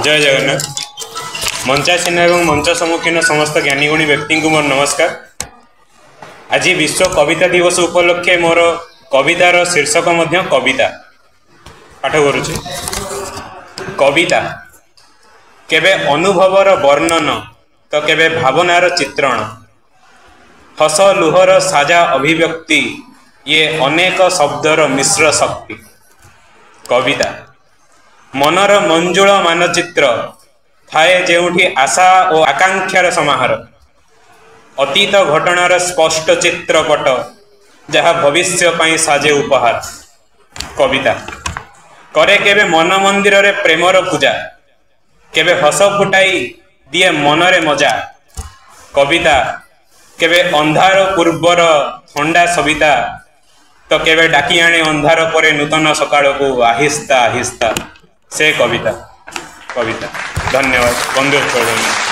ଜୟ ଜଗନ୍ନାଥ। ମଞ୍ଚାସୀନ ଏବଂ ମଞ୍ଚ ସମ୍ମୁଖୀନ ସମସ୍ତ ଜ୍ଞାନୀଗୁଣୀ ବ୍ୟକ୍ତିଙ୍କୁ ମୋର ନମସ୍କାର। ଆଜି ବିଶ୍ୱ କବିତା ଦିବସ ଉପଲକ୍ଷେ ମୋର କବିତାର ଶୀର୍ଷକ ମଧ୍ୟ କବିତା। ପାଠ କରୁଛି। କବିତା କେବେ ଅନୁଭବର ବର୍ଣ୍ଣନ ତ କେବେ ଭାବନାର ଚିତ୍ରଣ, ହସ ଲୁହର ସାଜା ଅଭିବ୍ୟକ୍ତି, ଇଏ ଅନେକ ଶବ୍ଦର ମିଶ୍ର ଶକ୍ତି। କବିତା ମନର ମଞ୍ଜୁଳ ମାନଚିତ୍ର ଥାଏ ଯେଉଁଠି ଆଶା ଓ ଆକାଂକ୍ଷାର ସମାହାର, ଅତୀତ ଘଟଣାର ସ୍ପଷ୍ଟ ଚିତ୍ରପଟ ଯାହା ଭବିଷ୍ୟ ପାଇଁ ସାଜେ ଉପହାର। କବିତା କରେ କେବେ ମନ ମନ୍ଦିରରେ ପ୍ରେମର ପୂଜା, କେବେ ହସ ଫୁଟାଇ ଦିଏ ମନରେ ମଜା। କବିତା କେବେ ଅନ୍ଧାର ପୂର୍ବର ଥଣ୍ଡା ସବିତା ତ କେବେ ଡାକି ଆଣେ ଅନ୍ଧାର ପରେ ନୂତନ ସକାଳକୁ ଆହିସ୍ତା ଆହିସ୍ତା। ସେ କବିତା। କବିତା। ଧନ୍ୟବାଦ। ବନ୍ଦେ ଉତ୍କଳ।